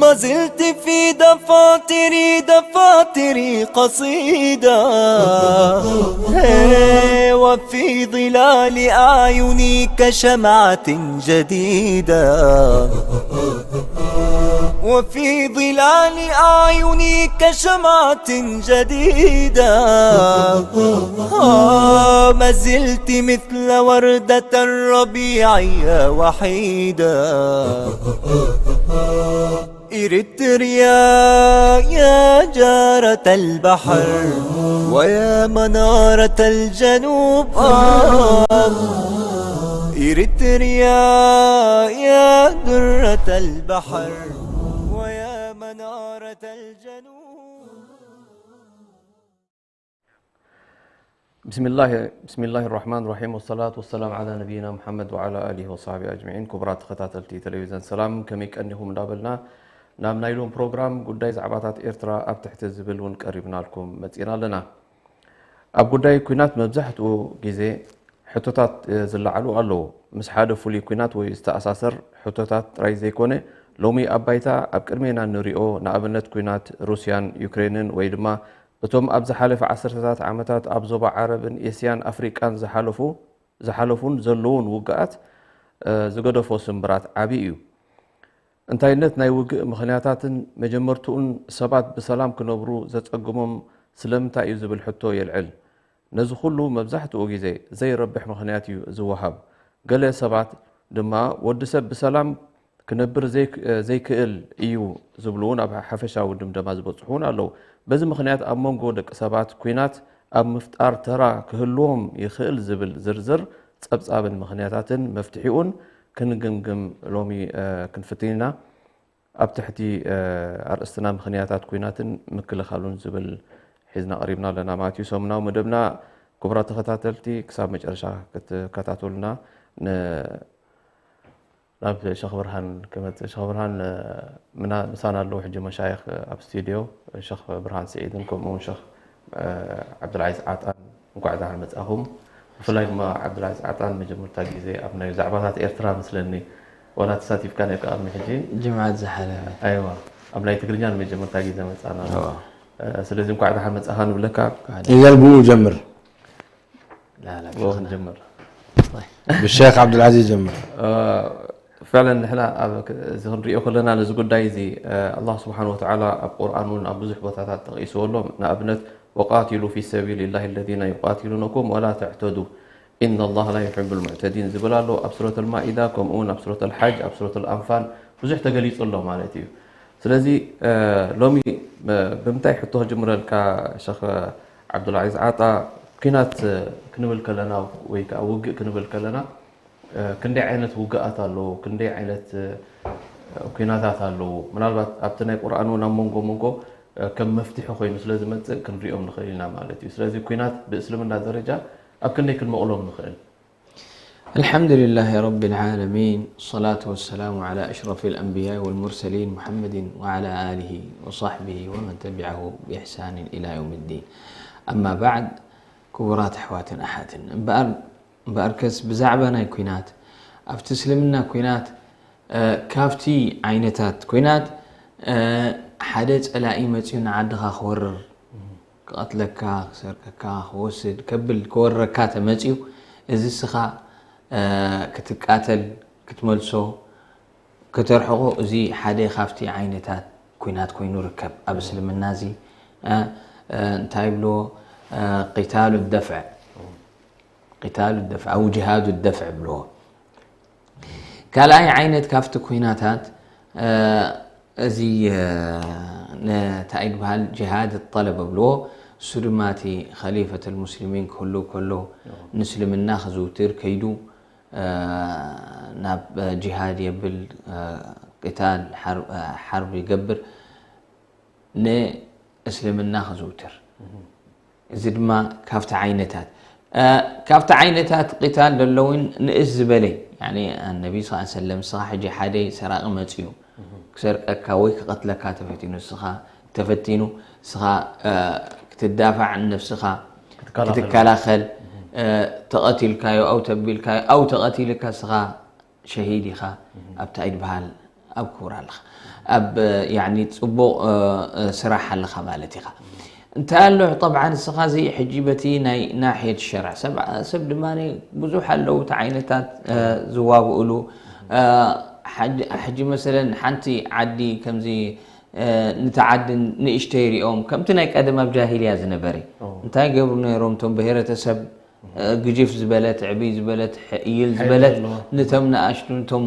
ما زلت في دفاتري، دفاتري قصيدة، هي، وفي ظلال أعيني كشمعة جديدة، وفي ظلال أعيني كشمعة جديدة. آه، ما زلت مثل وردة الربيع يا وحيدة. إريتريا يا جارة البحر ويا منارة الجنوب، آه. إريتريا يا درة البحر ويا منارة الجنوب. ብስሚላህ ብስሚላህ ራሕማን ራሒም፣ ወሰላቱ ወሰላም ዓላ ነቢይና ሙሓመድ ወዓላ ኣሊሂ ወሳሕቢሂ ኣጅመዒን። ክቡራት ተኸታተልቲ ቴሌቪዝን ሰላም፣ ከመይ ቀኒኹም እንዳበልና፣ ናብ ናይ ሎም ፕሮግራም ጉዳይ ዛዕባታት ኤርትራ ኣብ ትሕቲ ዝብል እውን ቀሪብናልኩም መጺና ኣለና። ኣብ ጉዳይ ኲናት መብዛሕትኡ ግዜ ሕቶታት ዝለዓሉ ኣለዉ። ምስ ሓደ ፍሉይ ኲናት ወይ ዝተኣሳሰር ሕቶታት ጥራይ ዘይኮነ፣ ሎሚ ኣብ ባይታ ኣብ ቅድሜና ንሪኦ፣ ንኣብነት ኲናት ሩስያን ዩክሬንን ወይ ድማ እቶም ኣብ ዝሓለፈ ዓሰርተታት ዓመታት ኣብ ዞባ ዓረብን ኤስያን ኣፍሪቃን ዝሓለፉ ዝሓለፉን ዘለዉን ውግኣት ዝገደፎ ስምብራት ዓቢ እዩ። እንታይነት ናይ ውግእ ምኽንያታትን መጀመርትኡን ሰባት ብሰላም ክነብሩ ዘጸግሞም ስለምንታይ እዩ ዝብል ሕቶ የልዕል። ነዚ ኩሉ መብዛሕትኡ ግዜ ዘይረብሕ ምኽንያት እዩ ዝወሃብ። ገለ ሰባት ድማ ወዲ ሰብ ብሰላም ክነብር ዘይክእል እዩ ዝብሉ እውን ኣብ ሓፈሻዊ ድምደማ ዝበፅሑ እውን ኣለዉ። በዚ ምኽንያት ኣብ መንጎ ደቂ ሰባት ኲናት ኣብ ምፍጣር ተራ ክህልዎም ይኽእል ዝብል ዝርዝር ጸብጻብን ምኽንያታትን መፍትሒኡን ክንግምግም ሎሚ ክንፍትን ኢና። ኣብ ትሕቲ ኣርእስትና ምኽንያታት ኲናትን ምክልኻሉን ዝብል ሒዝና ቀሪብና ኣለና ማለት እዩ። ሰሙናዊ መደብና ክቡራት ተኸታተልቲ ክሳብ መጨረሻ ክትከታተሉና ናብ ሸኽ ብርሃን ክመጽእ። ሸኽ ብርሃን ምሳና ኣለዉ ሕጂ መሻይኽ ኣብ ስቱድዮ፣ ሸኽ ብርሃን ስዒድን ከምኡ እውን ሸኽ ዓብዱልዓዚዝ ዓጣን እንኳዕ ደሓን መጻኹም። ብፍላይ ድማ ዓብዱልዓዚዝ ዓጣን መጀመርታ ግዜ ኣብ ናይ ዛዕባታት ኤርትራ መስለኒ ዋላ ተሳቲፍካ ነርካ ቅድሚ ሕጂ። ጅምዓት ዝሓለፈ። ኣይዋ፣ ኣብ ናይ ትግርኛ ንመጀመርታ ግዜ መጻና። ስለዚ እንኳዕ ደሓን መጻኻ ንብለካ። እዘን ብኡ ጀምር። لا لا، ብኡ ክንጀምር። ብሸኽ ዓብዱልዓዚዝ ጀምር። ፍዕለን ንሕና እዚ ክንሪኦ ከለና ነዚ ጉዳይ እዚ ኣላህ ስብሓን ወተዓላ ኣብ ቁርኣን እውን ኣብ ብዙሕ ቦታታት ጠቒስዎ ኣሎ። ንኣብነት وقاتلوا في سبيل الله الذين يقاتلونكم ولا تعتدوا إن الله لا يحب المعتدين ዝብል ኣሎ ኣብ ሱረት ኣልማኢዳ፣ ከምኡ እውን ኣብ ሱረት ኣልሓጅ፣ ኣብ ሱረት ኣልኣንፋል ብዙሕ ተገሊጹ ኣሎ ማለት እዩ። ስለዚ ሎሚ ብምንታይ ሕቶ ክጅምረልካ ሸኽ ዓብዱልዓዚዝ ዓጣ? ኲናት ክንብል ከለና ወይ ከዓ ውግእ ክንብል ከለና ክንደይ ዓይነት ውግኣት ኣለዉ፣ ክንደይ ዓይነት ኲናታት ኣለዉ። ምናልባት ኣብቲ ናይ ቁርኣን እውን ኣብ መንጎ መንጎ ከም መፍትሒ ኮይኑ ስለ ዝመፅእ ክንሪኦም ንኽእል ኢና ማለት እዩ። ስለዚ ኲናት ብእስልምና ደረጃ ኣብ ክንደይ ክንመቕሎም ንኽእል? الحمد لله رب العالمين، الصلاة والسلام على أشرف الأنبياء والمرسلين محمد وعلى آله وصحبه ومن تبعه بإحسان إلى يوم الدين. أما بعد، ክቡራት ኣሕዋትን ኣሓትን፣ እምበኣር እምበኣርከስ ብዛዕባ ናይ ኲናት፣ ኣብቲ እስልምና ኲናት ካብቲ ዓይነታት ኲናት ሓደ ጸላኢ መጺኡ ንዓድኻ ክወርር፣ ክቐትለካ፣ ክሰርቀካ፣ ክወስድ ከብል ክወረካ ተመጺኡ፣ እዚ እስኻ ክትቃተል ክትመልሶ ከተርሕቆ፣ እዚ ሓደ ካብቲ ዓይነታት ኲናት ኮይኑ ርከብ። ኣብ እስልምና እዚ እንታይ ይብልዎ? ቂታሉ ደፍዕ፣ ቂታሉ ደፍዕ፣ ኣው ጅሃዱ ደፍዕ ይብልዎ። ካልኣይ ዓይነት ካብቲ ኲናታት እዚ እንታይ ይበሃል? ጅሃድ ጠለብ ይብልዎ። እሱ ድማ እቲ ኸሊፈት ልሙስሊሚን ክህሉ ከሎ ንእስልምና ክዝውትር ከይዱ ናብ ጅሃድ የብል፣ ቂታል ሓርብ ይገብር ንእስልምና ክዝውትር። እዚ ድማ ካብቲ ዓይነታት ካብቲ ዓይነታት ቂታል ዘለውን ንእስ ዝበለ ያኒ ነቢ ስ ሰለም ንስኻ ሕጂ ሓደ ሰራቂ መፅዩ ክሰርቀካ ወይ ክቐትለካ ተፈቲኑ ንስኻ ተፈቲኑ ንስኻ ክትዳፋዕ ንነብስኻ ክትከላኸል ተቐቲልካዮ ኣው ተቢልካዮ ኣው ተቐቲልካ ንስኻ ሸሂድ ኢኻ ኣብታ ኢድ በሃል ኣብ ክቡር ኣለኻ ኣብ ያኒ ፅቡቕ ስራሕ ኣለኻ ማለት ኢኻ እንታይ ኣሎ ጠብዓ ንስኻ እዚ ሕጂ በቲ ናይ ናሕየት ሸርዕ ሰብ ድማ ብዙሕ ኣለዉ እቲ ዓይነታት ዝዋግእሉ ሕጂ መሰለን ሓንቲ ዓዲ ከምዚ ንቲ ዓዲ ንእሽተይ ሪኦም ከምቲ ናይ ቀደም ኣብ ጃሂልያ ዝነበረ እንታይ ገብሩ ነይሮም እቶም ብሄረተሰብ ግጅፍ ዝበለት ዕብይ ዝበለት ሕይል ዝበለት ንቶም ንኣሽቱ ንቶም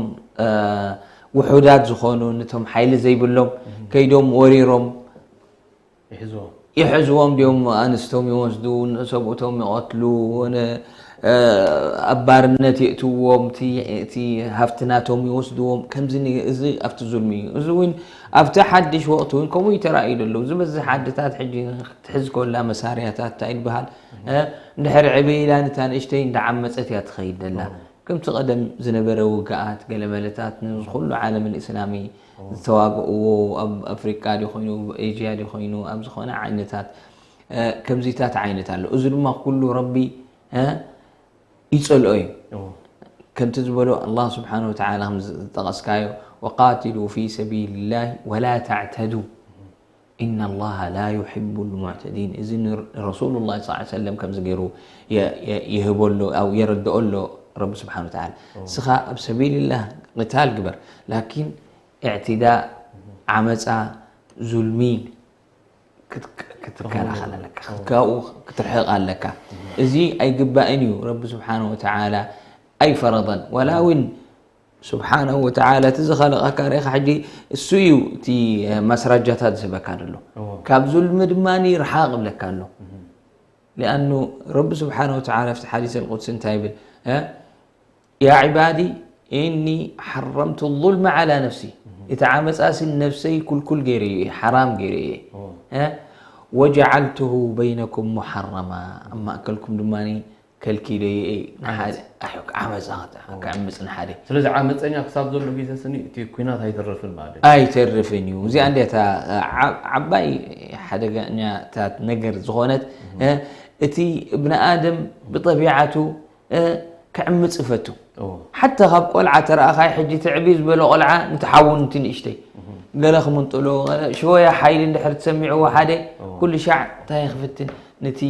ውሑዳት ዝኾኑ ንቶም ሓይሊ ዘይብሎም ከይዶም ወሪሮም ይሕዝዎም ድዮም ኣንስቶም ይወስዱ ንሰብኡቶም ይቐትሉ ኣብ ባርነት የእትዎም እቲ ሃፍቲ ናቶም ይወስድዎም ከምዚ እዚ ኣብቲ ዙልሚ እዩ እዚ እውን ኣብቲ ሓድሽ ወቅቲ እውን ከምኡ ይተራእዩ ዘለዉ ዝበዝሕ ዓድታት ሕጂ ክትሕዝ ከላ መሳርያታት እንታይ ይበሃል እንድሕር ዕብይ ኢላ ንታ ንእሽተይ እንዳዓመፀት እያ ትኸይድ ዘላ ከምቲ ቀደም ዝነበረ ውግኣት ገለመለታት ንዚ ኩሉ ዓለም ልእስላሚ ዝተዋግእዎ ኣብ ኣፍሪቃ ዲ ኮይኑ ኤዥያ ዲ ኮይኑ ኣብ ዝኾነ ዓይነታት ከምዚታት ዓይነት ኣሎ እዚ ድማ ኩሉ ረቢ ይፀልኦ እዩ ከምቲ ዝበሎ ኣላ ስብሓን ወተላ ከምዝጠቐስካዮ ወቃትሉ ፊ ሰቢልላህ ወላ ተዕተዱ إن الله لا يحب المعتدين እዚ ረሱሉላህ ስ ሰለም ከምዚ ገይሩ ይህበሎ ኣው የረድኦ ኣሎ ረቢ ስብሓን ወተዓላ እስኻ ኣብ ሰቢልላህ ቅታል ግበር ላኪን እዕትዳእ ዓመፃ ዙልሚ ክትከላኸል ኣለካ ካብኡ ክትርሕቕ ኣለካ እዚ ኣይግባእን እዩ ረቢ ስብሓን ወተዓላ ኣይፈረضን ወላ እውን ስብሓነሁ ወተዓላ እቲ ዝኸለቐካ ርኢኻ ሕጂ እሱ እዩ እቲ ማስራጃታት ዝህበካ ዘሎ ካብ ዙልሚ ድማ ርሓቕ ይብለካ ኣሎ ሊኣኑ ረቢ ስብሓነሁ ወተዓላ ኣብቲ ሓዲስ ኣልቁድሲ እንታይ ይብል ያ ዕባዲ ኢኒ ሓረምቱ ظልመ ዓላ ነፍሲ እቲ ዓመፃሲ ነፍሰይ ኩልኩል ገይረ እየ ሓራም ገይረ እየ ወጀዓልቱሁ በይነኩም ሙሓረማ ኣብ ማእከልኩም ድማ ከልኪለዮ እየ ንሓደ ዓመፃ ክዕምፅ ንሓደ ስለዚ ዓመፀኛ ክሳብ ዘሎ ግዜ ስኒ እቲ ኩናት ኣይተርፍን ማለት እዩ። ኣይተርፍን እዩ እዚኣ እንዴታ ዓባይ ሓደገኛታት ነገር ዝኾነት እቲ እብኒ ኣደም ብጠቢዓቱ ክዕምፅ ይፈቱ ሓታ ካብ ቆልዓ ተረኣኻይ ሕጂ ትዕቢ ዝበሎ ቆልዓ ንትሓውን እቲ ንእሽተይ ገለ ክምንጥሎ ሽወያ ሓይሊ እንድሕር ትሰሚዕዎ ሓደ ኩሉ ሻዕ እንታይ ክፍትን ነቲ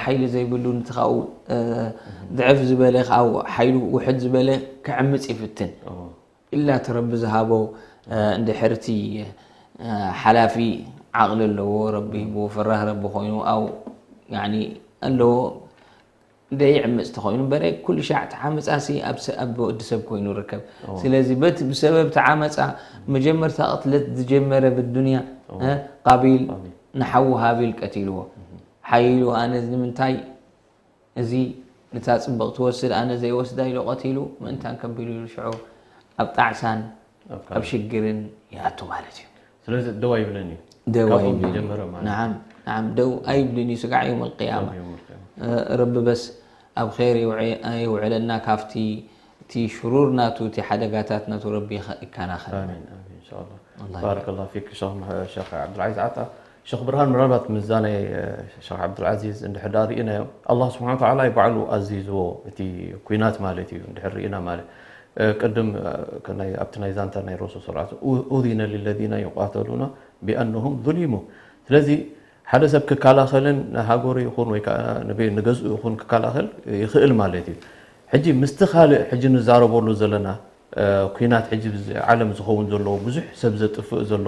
ሓይሊ ዘይብሉ ነቲ ካብኡ ድዕፍ ዝበለ ካብኡ ሓይሉ ውሕድ ዝበለ ክዕምፅ ይፍትን ኢላ እቲ ረቢ ዝሃቦ እንድሕር እቲ ሓላፊ ዓቕሊ ኣለዎ ረቢ ሂብዎ ፈራህ ረቢ ኮይኑ ኣው ኣለዎ ደይዕምፅ ተኮይኑ በረ ኩሉ ሻዕ ተዓመፃሲ ኣብ ወዲ ሰብ ኮይኑ ርከብ ስለዚ በቲ ብሰበብ ተዓመፃ መጀመርታ ቅትለት ዝጀመረ ብዱንያ ቃቢል ንሓዉ ሃቢል ቀቲልዎ ሓይሉ ኣነ ንምንታይ እዚ ንታ ፅብቕ ትወስድ ኣነ ዘይወስዳ ኢሉ ቀቲሉ ምእንታን ከቢሉ ኢሉ ሽዑ ኣብ ጣዕሳን ኣብ ሽግርን ይኣቱ ማለት እዩ ስለዚ ደው ኣይብለን እዩ ደው ካብኦም ኣይብልን ዝጀመረ ማለት ናዓም ናዓም ደው ኣይብልን እዩ ስጋዕ ዮም ኣልቅያማ ዮም ኣልቅያማ። ረቢ በስ ኣብ ኸይር ይውዕ- ይውዕለና ካብቲ እቲ ሽሩር ናቱ እቲ ሓደጋታት ናቱ ረቢ ይኸ- ይከናኸል ኣሚን ኣሚን ኢንሻኣላ الله ባረከላ ፊክ ሸኽ መሐ- ሸኽ ዓብዱልዓዚዝ ዓጣ ሸኽ ብርሃን ምናልባት ምዛ ናይ ሸኽ ዓብዱልዓዚዝ እንድሕር ዳ ርኢናዮ ኣላህ ስብሓን ወተዓላ ባዕሉ ኣዚዝዎ እቲ ኩናት ማለት እዩ እንድሕር ርኢና ማለት ቅድም ኣብቲ ናይ ዛንታ ናይ ረሱል ስ ኡዚነ ሊለዚነ ዩቃተሉና ቢኣነሁም ዙሊሙ ስለዚ ሓደ ሰብ ክከላኸልን ንሃገሩ ይኹን ወይ ከዓ ንገዝኡ ይኹን ክከላኸል ይኽእል ማለት እዩ ሕጂ ምስቲ ካልእ ሕጂ ንዛረበሉ ዘለና ኩናት ሕጂ ዓለም ዝኸውን ዘለዎ ብዙሕ ሰብ ዘጥፍእ ዘሎ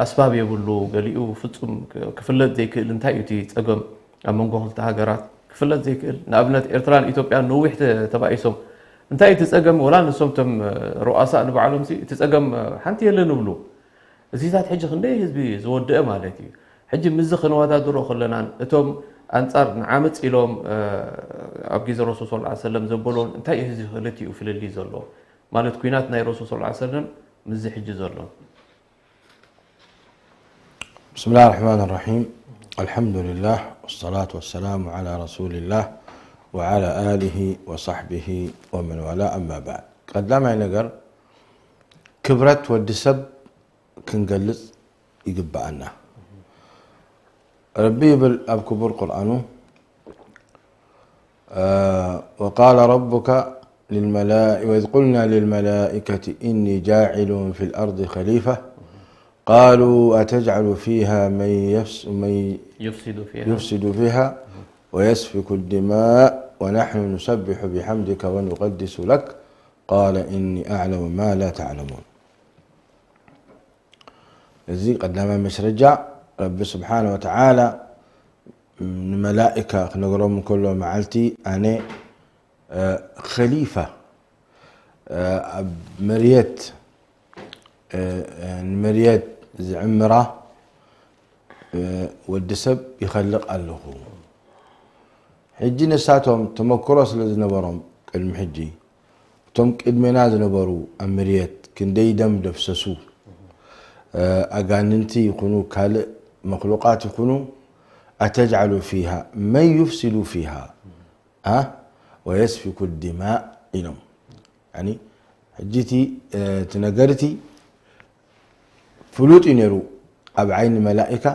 ኣስባብ የብሉ ገሊኡ ፍፁም ክፍለጥ ዘይክእል እንታይ እዩ እቲ ፀገም ኣብ መንጎ ክልተ ሃገራት ክፍለጥ ዘይክእል ንኣብነት ኤርትራን ኢትዮጵያን ነዊሕ ተባኢሶም እንታይ እቲ ፀገም ወላ ንሶም ቶም ሩኣሳ ንባዕሎም እቲ ፀገም ሓንቲ የለን ይብሉ እዚታት ሕጂ ክንደይ ህዝቢ ዝወደአ ማለት እዩ ሕጂ ምዚ ክንወዳድሮ ከለናን እቶም ኣንጻር ንዓመፅ ኢሎም ኣብ ግዜ ረሱል ስ ሰለም ዘበሎን እንታይ እዩ ህዚ ክልቲኡ ፍልልይ ዘሎ ማለት ኩናት ናይ ረሱል ስ ሰለም ምዚ ሕጂ ዘሎ بسم الله الرحمن الرحيم الحمد لله والصلاة والسلام على رسول الله وعلى آله وصحبه ومن والاه، أما بعد. ቀዳማይ ነገር ክብረት ወዲ ሰብ ክንገልጽ ይግብኣና። ረቢ ይብል ኣብ ክቡር ቁርኣኑ፣ آه، وقال ربك للملائكة، وإذ قلنا للملائكة إني جاعل في الأرض خليفة، قالوا أتجعل فيها من يفس-، من يفسد فيها يفسد فيها ويسفك الدماء ونحن نسبح بحمدك ونقدس لك، قال إني أعلم ما لا تعلمون. እዚ ቀዳማይ መስረጃ፣ ረቢ ስብሓነ ወተዓላ ንመላእካ ክነግሮም እንከሎ፣ መዓልቲ ኣነ፣ እ፣ ኸሊፋ፣ እ፣ ኣብ መርየት፣ እ፣ እ፣ ንመርየት ዝዕምራ፣ እ፣ ወዲ ሰብ ይኸልቕ ኣለኹ። ሕጂ ንሳቶም ተመክሮ ስለ ዝነበሮም ቅድሚ ሕጂ፣ እቶም ቅድሜና ዝነበሩ ኣብ መርየት ክንደይ ደም ደፍሰሱ፣ እ፣ ኣጋንንቲ ይኹኑ ካልእ መክሉቃት ይኹኑ፣ أتجعل فيها من يفسد فيها، ها؟ ويسفك الدماء ኢሎም። ያኒ፣ ሕጂ እቲ፣ እ፣ እቲ ነገር እቲ ፍሉጥ እዩ ነይሩ ኣብ ዓይኒ መላኢካ፣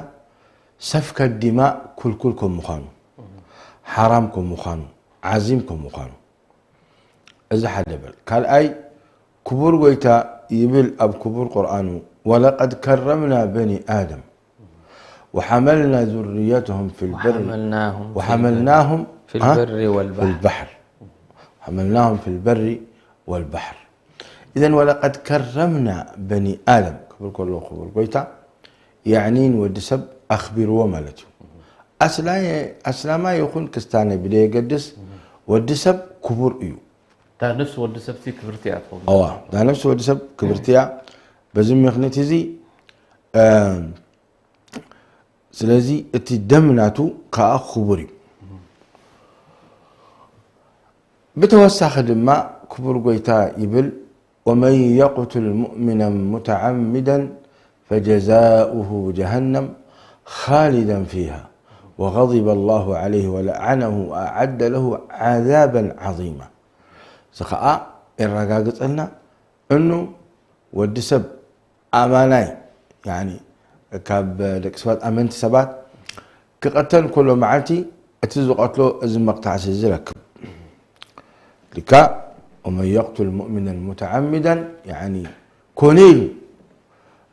ሰፍከ ዲማእ ክልኩል ከም ምዃኑ፣ ሓራም ከም ምዃኑ፣ ዓዚም ከም ምዃኑ። እዚ ሓደ በል። ካልኣይ፣ ክቡር ጎይታ ይብል ኣብ ክቡር ቁርኣኑ፣ ولقد كرمنا بني آدم وحملنا ذريتهم في البر وحملناهم في وحملناهم، في ها؟ البر والبحر. في البحر. حملناهم في البر والبحر. إذن ولقد كرمنا بني آدم ክብል ከሎ ክቡር ጎይታ፣ ያዕኒ ንወዲ ሰብ ኣኽቢርዎ ማለት እዩ። ኣስላየ-፣ ኣስላማይ ይኹን ክስታነ ብደየገድስ፣ ወዲ ሰብ ክቡር እዩ። እታ ነፍሲ ወዲ ሰብሲ ክብርቲ እያ ትኸውን። እዋ፣ እታ ነፍሲ ወዲ ሰብ ክብርቲ እያ። በዚ ምኽንያት እዚ፣ እ፣ ስለዚ እቲ ደም ናቱ ከኣ ክቡር እዩ። ብተወሳኺ ድማ ክቡር ጎይታ ይብል፣ ومن يقتل مؤمنا متعمدا فجزاؤه جهنم خالدا فيها وغضب الله عليه ولعنه وأعد له عذابا عظيما። እዚ ኸኣ የረጋግጸልና፣ እኑ ወዲ ሰብ ኣማናይ፣ ያኒ ካብ ደቂ ሰባት፣ ኣመንቲ ሰባት ክቐተል ከሎ መዓልቲ፣ እቲ ዝቐትሎ እዚ መቕታዕሲ ዝረክብ። ልካ፣ ومن يقتل مؤمنا متعمدا፣ ያኒ ኮነ ኢሉ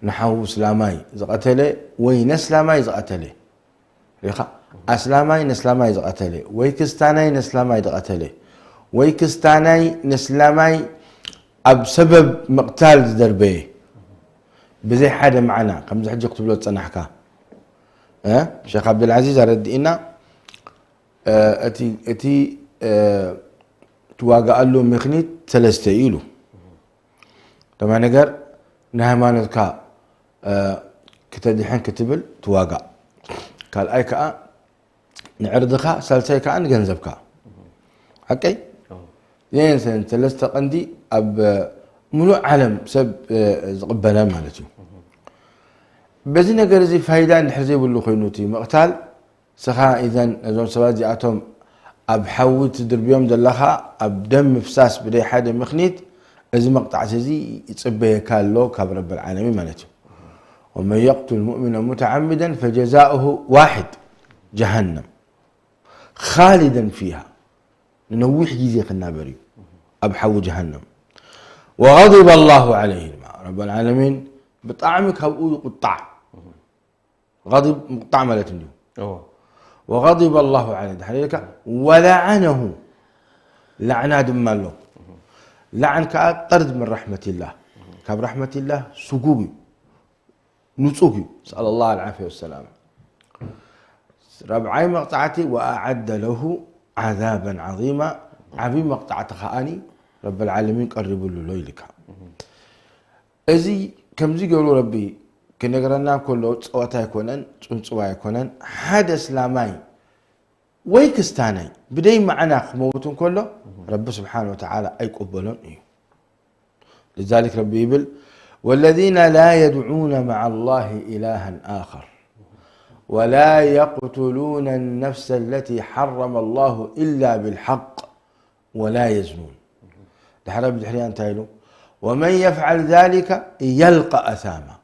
ንሓዉ እስላማይ ዝቐተለ ወይ ነስላማይ ዝቐተለ፣ ሪኻ፣ ኣስላማይ ነስላማይ ዝቐተለ ወይ ክስታናይ ነስላማይ ዝቐተለ ወይ ክስታናይ ነስላማይ ኣብ ሰበብ ምቕታል ዝደርበየ፣ ብዘይ ሓደ መዓና፣ ከምዚ ሕጂ ክትብሎ ዝጸናሕካ፣ እ፣ ሸኽ ዓብደልዓዚዝ ኣረድእና፣ እ፣ እቲ፣ እቲ፣ እ፣ ትዋግኣሉ ምኽኒት ሰለስተ እዩ ኢሉ። ቀዳማይ ነገር ንሃይማኖትካ፣ እ፣ ክተድሕን ክትብል ትዋጋእ። ካልኣይ ከኣ ንዕርድኻ፣ ሳልሳይ ከኣ ንገንዘብካ። ሓቀይ? እዎ። እዘን ሰለስተ ቀንዲ ኣብ ምሉእ ዓለም ሰብ፣ እ፣ ዝቕበለን ማለት እዩ። በዚ ነገር እዚ ፋይዳ እንድሕር ዘይብሉ ኮይኑ እቲ ምቕታል፣ ንስኻ ኢዘን ነዞም ሰባት እዚኣቶም ኣብ ሓዊ ትድርብዮም ዘለኻ፣ ኣብ ደም ምፍሳስ ብደይ ሓደ ምኽኒት፣ እዚ መቕጣዕቲ እዚ ይጽበየካ ኣሎ ካብ ረብል ዓለሚን ማለት እዩ። ومن يقتل مؤمنا متعمدا فجزاؤه واحد جهنم خالدا فيها። ንነዊሕ ግዜ ክናበር እዩ ኣብ ሓዊ ጀሃነም። وغضب الله عليه ድማ ረብል ዓለሚን ብጣዕሚ ካብኡ ይቁጣዕ። غضب ምቁጣዕ ማለት እንድዩ። እዎ። وغضب الله عليه ድሕሪ ኢልካ ولعنه ላዕና ድማ ኣሎ። ላዕን ከኣ ጠርድ ምን ረሕመቲላህ፣ ካብ ረሕመቲላህ ስጉግ እዩ፣ ንጹግ እዩ። نسأل الله العافية والسلامة። ራብዓይ መቕጻዕቲ وأعد له عذابا عظيما ዓቢ መቕጻዕቲ ከኣኒ ረብል ዓለሚን ቀሪቡሉ ኣሎ ኢልካ። እዚ ከምዚ ገይሩ ረቢ ክነግረና ከሎ ጸወታ ኣይኮነን፣ ጽንጽዋ ኣይኮነን። ሓደ እስላማይ ወይ ክስታናይ ብደይ መዓና ክመውት እንከሎ ረቢ ስብሓነ ወተዓላ ኣይቅበሎን እዩ። لذلك ረቢ ይብል والذين لا يدعون مع الله إلها آخر ولا يقتلون النفس التي حرم الله إلا بالحق ولا يزنون. ድሕረ ብድሕሪያ እንታይ ኢሉ? ومن يفعل ذلك يلق أثاما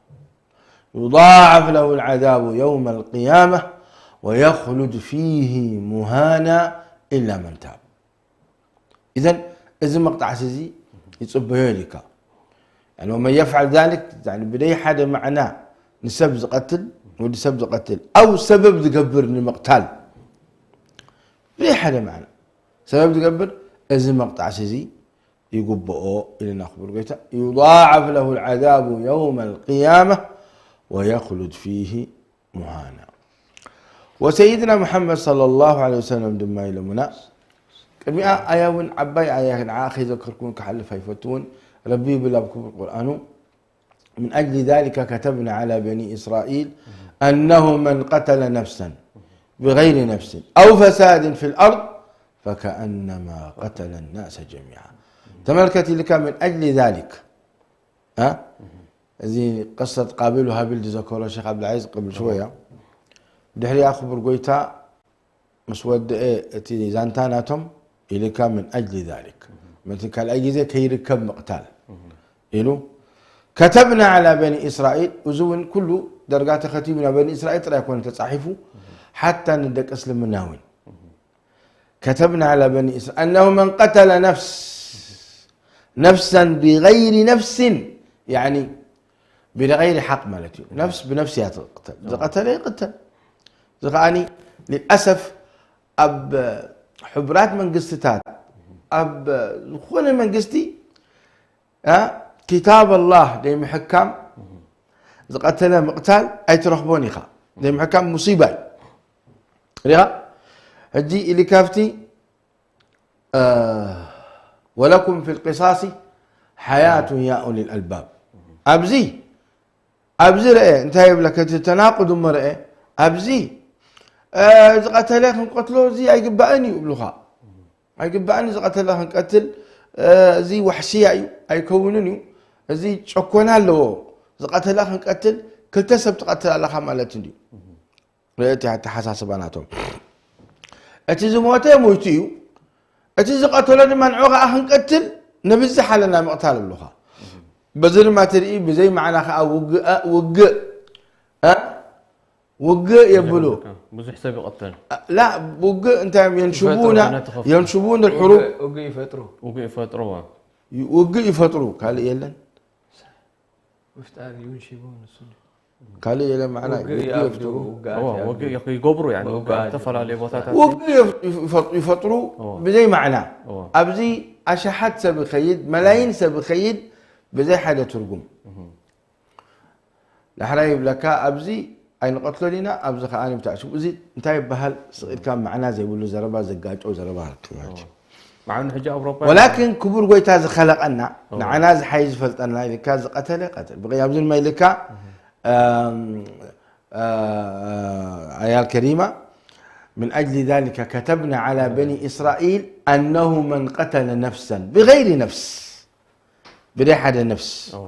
يضاعف له العذاب يوم القيامة ويخلد فيه مهانا إلا من تاب. إذن እዚ መቕጣዕሲ እዚ ይጽበዮ ኢልካ። يعني ومن يفعل ذلك، يعني ብደይ ሓደ ማዕና ንሰብ ዝቐትል፣ ወዲ ሰብ ዝቐትል፣ أو ሰበብ ዝገብር ንምቕታል፣ ብደይ ሓደ ማዕና ሰበብ ዝገብር፣ እዚ መቕጣዕሲ እዚ ይግብኦ ኢልና ክቡር ጎይታ። يضاعف له العذاب يوم القيامة ويخلد فيه مهانا. وسيدنا محمد صلى الله عليه وسلم ድማ ኢሎምና። ቅድሚኣ ኣያ እውን ዓባይ ኣያ ንዓ ከይዘከርኩን ክሓልፍ ኣይፈትውን። ረቢ ይብል ኣብ ክቡር ቁርኣኑ، من أجل ذلك كتبنا على بني إسرائيل أنه من قتل نفسا بغير نفس أو فساد في الأرض فكأنما قتل الناس جميعا. ተመልከት ኢልካ من أجل ذلك እ? እዚ ቅሰት ቃቢል ወሃቢል ዝዘከሮ ሸኽ ኣብዱልዓዚዝ ቅብል ሽወያ። ድሕሪኣ ክቡር ጎይታ ምስ ወድአ እቲ ዛንታ ናቶም ኢልካ من أجل ذلك፣ ምእንቲ ካልኣይ ግዜ ከይርከብ ምቕታል ኢሉ። كتبنا على بني إسرائيل، እዚ እውን ኩሉ ደርጋ ተኸቲቡ ናብ በኒ እስራኤል ጥራይ ኮነ ተጻሒፉ፣ ሓታ ንደቂ እስልምና እውን። كتبنا على بني إسرائيل أنه من قتل نفس نفسا بغير نفس، يعني بغير حق ማለት እዩ። ነፍስ ብነፍስ እያ ትቕተል። ዝቐተለ ይቕተል። እዚ ከዓኒ للأسف ኣብ ሕቡራት መንግስትታት፣ ኣብ ዝኾነ መንግስቲ እ፣ ኪታብ ኣላህ ዘይምሕካም ዝቐተለ ምቕታል ኣይትረኽቦን ኢኻ። ዘይምሕካም ሙሲባ እዩ። ሪኻ? ሕጂ ኢሊ ካብቲ፣ እ፣ ولكم في القصاص حياة يا أولي الألباب። ኣብዚ ኣብዚ ረአ እንታይ ይብለካ? እቲ ተናቁድ እሞ ረአ። ኣብዚ፣ እ፣ ዝቐተለ ክንቀትሎ እዚ ኣይግባእን እዩ ይብሉኻ። ኣይግባእን እዩ ዝቐተለ ክንቀትል፣ እ፣ እዚ ዋሕሽያ እዩ፣ ኣይከውንን እዩ። እዚ ጨኮና ኣለዎ። ዝቐተለ ክንቀትል፣ ክልተ ሰብ ትቐትል ኣለኻ ማለት እንድዩ። ርእቲ ኣተሓሳስባ ናቶም። እቲ ዝሞተ ሞይቱ እዩ። እቲ ዝቐተሎ ድማ ንዑ ኸዓ ክንቀትል ንብዝሕ ኣለና ምቕታል ይብሉኻ። በዚ ድማ ትርኢ ብዘይ ማዕና ኸዓ ውግእ፣ ውግእ፣ እ? ውግእ የብሉ። ብዙሕ ሰብ ይቐተል። ላ ውግእ እንታይ እዮም? የንሽቡና፣ ይፈጥሩ፣ ነቲ ኸፍቱ። የንሽቡን الحروب። ውግእ፣ ውግእ ይፈጥሩ። ውግእ ይፈጥሩ፣ እዋ። ውግእ ይፈጥሩ፣ ካልእ የለን። ምፍጣር ይንሽቡ ንሱ። ካልእ የለን፣ ማዕና ውግእ ውግእ ይኣብዱ፣ ይፍጥሩ። ውግኣት እዋ፣ ይኣብዱ። ውግእ ይኽ-፣ ይገብሩ፣ ያኒ፣ ውግኣት ውግእ ኣብ ዝተፈላለዩ ይኣብዱ። ቦታታት። ውግእ ይፍ-፣ ይፈጥ-፣ ይፈጥሩ እዋ። ብዘይ ማዕና። እዋ። ኣብዚ ኣሽሓት ሰብ ይኸይድ፣ መላይን ሰብ ይኸይድ ብዘይ ሓደ ትርጉም። እህ። ዳሕራይ ይብለካ፣ ኣብዚ ኣይንቐትሎን ኢና፣ ኣብዚ ኸዓ ንብታዕ ሽም። እዚ እንታይ ይበሃል? ስቕ ኢልካ ማዕና ዘይብሉ ዘረባ፣ ዘጋጮ ዘረባ ትማች። እዎ። መዓኑ ሕጂ ኣውሮፓ ወላኪን ክቡር ጎይታ ዝኸለቐና፣ እዎ። ንዓና ዝሓይ ዝፈልጠና ኢልካ ዝቐተለ ቀትል። ብቐይ ኣብዚ ድማ ኢልካ፣ እም፣ እ፣ ኣያ الكريمة، من أجل ذلك كتبنا على بني إسرائيل أنه من قتل نفسا بغير نفس ብደይ ሓደ ነፍስ። እዎ።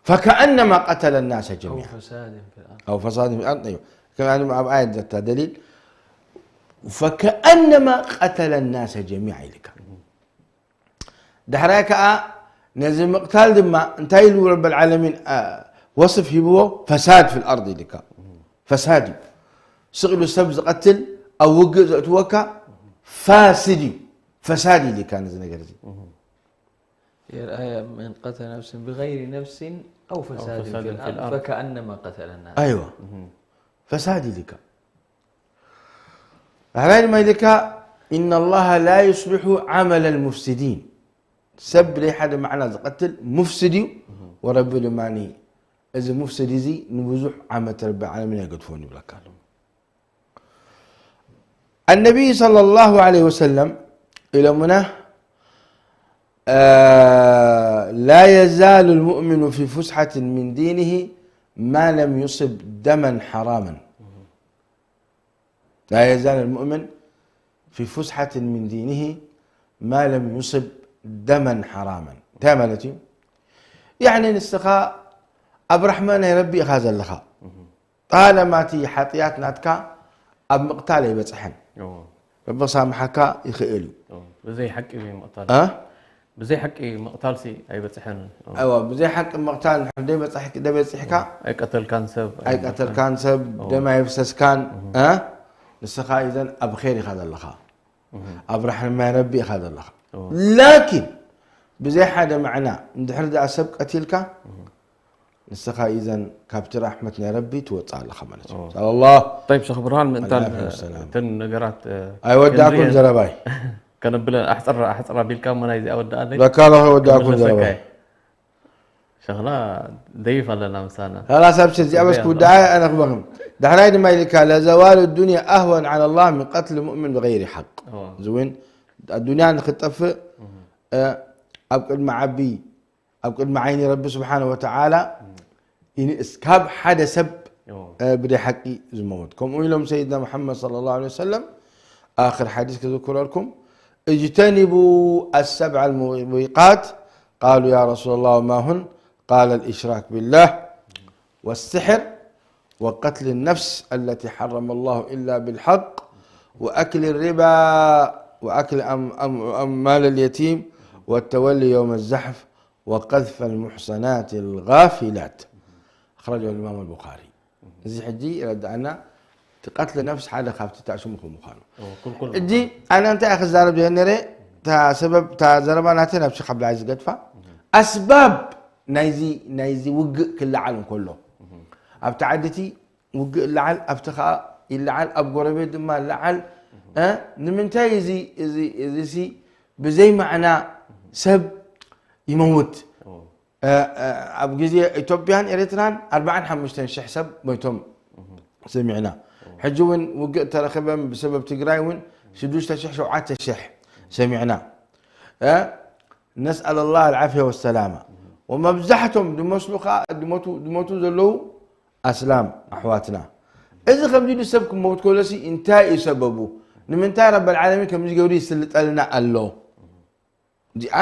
فكأنما قتل الناس أو جميعا. فساد في الأرض. أو فساد في الأرض، أيوة. ከም ኣብ ኣየት ዘታ ደሊል، فكأنما قتل الناس جميعا ኢልካ። ዳሕራይ ከኣ ነዚ ምቕታል ድማ እንታይ ኢሉ ረብ العالمين፣ አ፣ ወስፍ ሂብዎ? فساد في الأرض ኢልካ። ፈሳድ እዩ። ስቕ ኢሉ ሰብ ዝቐትል፣ ኣብ ውግእ ዘእትወካ ፋሲድ እዩ። ፈሳድ ኢልካ ነዚ ነገር እዚ። የርኣየ من قتل نفسا بغير نفس أو فساد في الأرض فكأنما قتل الناس. ኣይዋ። እህ። ፈሳድ ኢልካ። ዳሕራይ ድማ ኢልካ إن الله لا يصلح عمل المفسدين። ሰብ ብደይ ሓደ ማዕና ዝቐትል ሙፍስድ እዩ። እህ። ወረቢ ድማ እዚ ሙፍስድ እዚ ንብዙሕ ዓመት ረቢ ዓለምን ኣይገድፎን ይብለካ ኣሎ። النبي صلى الله عليه وسلم ኢሎምና، لا يزال المؤمن في فسحة من دينه ما لم يصب دما حراما. لا يزال المؤمن في فسحة من دينه ما لم يصب دما حراما. እንታይ ማለት እዩ? ያዕኒ ንስኻ ኣብ ራሕማ ናይ ረቢ ኢኻ ዘለኻ። ጣለማ እቲ ሓጥያት ናትካ ኣብ ምቕታል ኣይበጽሐን። ረቢ ክሳምሓካ ይኽእል እዩ። ብዘይ ሓቂ ምቕታል እ? ብዘይ ሓቂ ምቕታልሲ ኣይበፅሐን። እዋ ብዘይ ሓቂ ምቕታል እንድሕር ደይበፅሕካ ኣይቀተልካን ሰብ ኣይቀተልካን ሰብ ደም ኣይፍሰስካን እ? ንስኻ ኢዘን ኣብ ር ኢኻ ዘለኻ ኣብ ራሕማ ረቢ ኢኻ ዘለኻ ላኪን ብዘይ ሓደ መዕና እንድሕር ደኣ ሰብ ቀቲልካ ንስኻ ኢዘን ካብቲ ራሕመት ናይ ረቢ ትወፅእ ኣለኻ ማለት እዩ ላ طيب شيخ برهان ምእንታን العافية والسلامة. እተን ነገራት ኣይወዳእኩን ዘረባይ ከነብለ ኣሕፅራ ኣሕፅራ ቢልካ እሞ ናይዚ ኣወዳኣለይ በካሎ ከይወዳእኩን ዘረባይ ሸኽና ደይፍ ኣለና ምሳና ላ ሳብ እዚኣ በስ ክውድኣ ኣነ ክበኽም ዳሕራይ ድማ ኢልካ ለዘዋል ዱንያ ኣህወን ዓላ ላህ ምን ቀትል ሙእምን ብገይሪ ሓቅ እዚ እውን ኣዱንያ ንክጠፍእ ኣብ ቅድሚ ዓቢ ኣብ ቅድሚ ዓይኒ ረቢ ስብሓን ወተዓላ ይንእስ ካብ ሓደ ሰብ ብደይ ሓቂ ዝመውት ከምኡ ኢሎም ሰይድና ሙሓመድ صلى الله عليه وسلم آخر حديث كذكركم اجتنبوا السبع الموبقات قالوا يا رسول الله وما هن قال الإشراك بالله والسحر وقتل النفس التي حرم الله إلا بالحق وأكل الربا وأكل أم أم أموال اليتيم والتولي يوم الزحف وقذف المحصنات الغافلات أخرجه الإمام البخاري እዚ ሕጂ ይረዳእና እቲ ቀትለ ነፍስ ሓደ ካብቲ ተእሽሙ ከምዃኑ ሕጂ ኣነ እንታይ ክዛረብ ጀነረ ሰበብ እታ ዘረባ ናተ ናብ ሸክ ዓብድልዓዚዝ ገድፋ ኣስባብ ናይዚ ናይዚ ውግእ ክለዓል እንከሎ ኣብቲ ዓድቲ ውግእ ይለዓል ኣብቲ ከዓ ይለዓል ኣብ ጎረቤት ድማ ይለዓል ንምንታይ እዚ እዚ እዚ ብዘይ ማዕና ሰብ ይመውት ኣብ ግዜ ኢትዮጵያን ኤርትራን ኣርባዓን ሓሙሽተን ሽሕ ሰብ ሞይቶም ሰሚዕና ሕጂ እውን ውግእ ተረኸበ ብሰበብ ትግራይ እውን ሽዱሽተ ሽሕ ሸውዓተ ሽሕ ሰሚዕና ነስኣል ላህ ኣልዓፍያ ወሰላማ ወመብዛሕቶም ዝመስሉ ከዓ ዝሞቱ ዘለዉ ኣስላም ኣሕዋትና እዚ ከምዚ ኢሉ ሰብ ክመውት ከሎሲ እንታይ እዩ ሰበቡ ንምንታይ ረቢ ዓለሚን ከምዚ ገብሩ ይስልጠልና ኣሎ እዚኣ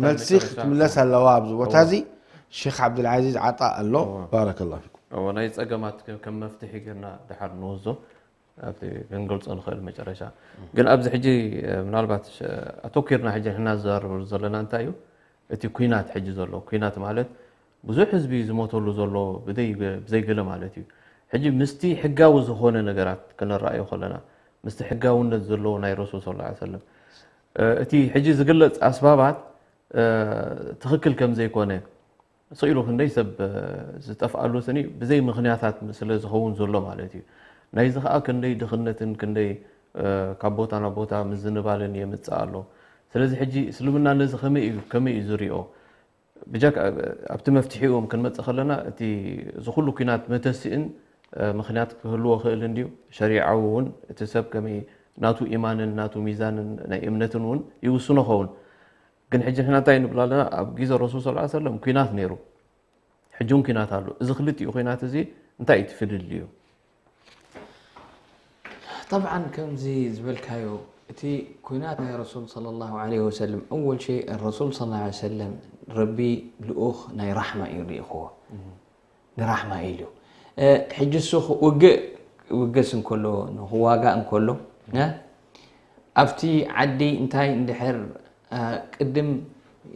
መልሲ ክትምለስ ኣለዋ ኣብዚ ቦታ እዚ ሼክ ዓብድልዓዚዝ ዓጣ ኣሎ ባረከላ ፊኩም ናይ ፀገማት ከም መፍትሒ ጌርና ድሓር ንወስዶ ኣብቲ ክንገልፆ ንኽእል መጨረሻ ግን ኣብዚ ሕጂ ምናልባት ኣተኪርና ሕጂ ንሕና ዝዛረበሉ ዘለና እንታይ እዩ እቲ ኩናት ሕጂ ዘሎ ኩናት ማለት ብዙሕ ህዝቢ ዝሞተሉ ዘሎ ብዘይገለ ማለት እዩ ሕጂ ምስቲ ሕጋዊ ዝኾነ ነገራት ክንረኣዮ ከለና ምስቲ ሕጋውነት ዘለዎ ናይ ረሱል ስ ሰለም እቲ ሕጂ ዝግለፅ ኣስባባት ትኽክል ከም ዘይኮነ ስኢሉ ክንደይ ሰብ ዝጠፍኣሉ ስኒ ብዘይ ምኽንያታት ስለ ዝኸውን ዘሎ ማለት እዩ ናይዚ ከዓ ክንደይ ድኽነትን ክንደይ ካብ ቦታ ናብ ቦታ ምዝንባልን የምፅእ ኣሎ ስለዚ ሕጂ እስልምና ነዚ ከመይ እዩ ከመይ እዩ ዝሪኦ ብጃክ ኣብቲ መፍትሒኡ ክንመፅእ ከለና እቲ እዚ ኩሉ ኩናት መተስእን ምክንያት ክህልዎ ክእል እንድዩ ሸሪዓዊ እውን እቲ ሰብ ከመይ ናቱ ኢማንን ናቱ ሚዛንን ናይ እምነትን እውን ይውስኖ ኸውን ግን ሕጂ ንሕና እንታይ ንብል ኣለና ኣብ ግዜ ረሱል ስ ሰለም ኩናት ነይሩ ሕጂ እውን ኩናት ኣሎ እዚ ክልቲኡ ኩናት እዚ እንታይ እዩ ትፍልልዩ طبعا ከምዚ ዝበልካዮ እቲ ኩናት ናይ ረሱል صلى الله عليه وسلم أول شيء الرسول صلى الله عليه وسلم ረቢ ልኡኽ ናይ ራሕማ እዩ ሪእኽዎ ንራሕማ ኢሉ ሕጂ እሱ ውግእ ውገስ እንከሎ ንክዋጋእ እንከሎ ኣብቲ ዓዲ እንታይ እንድሕር ቅድም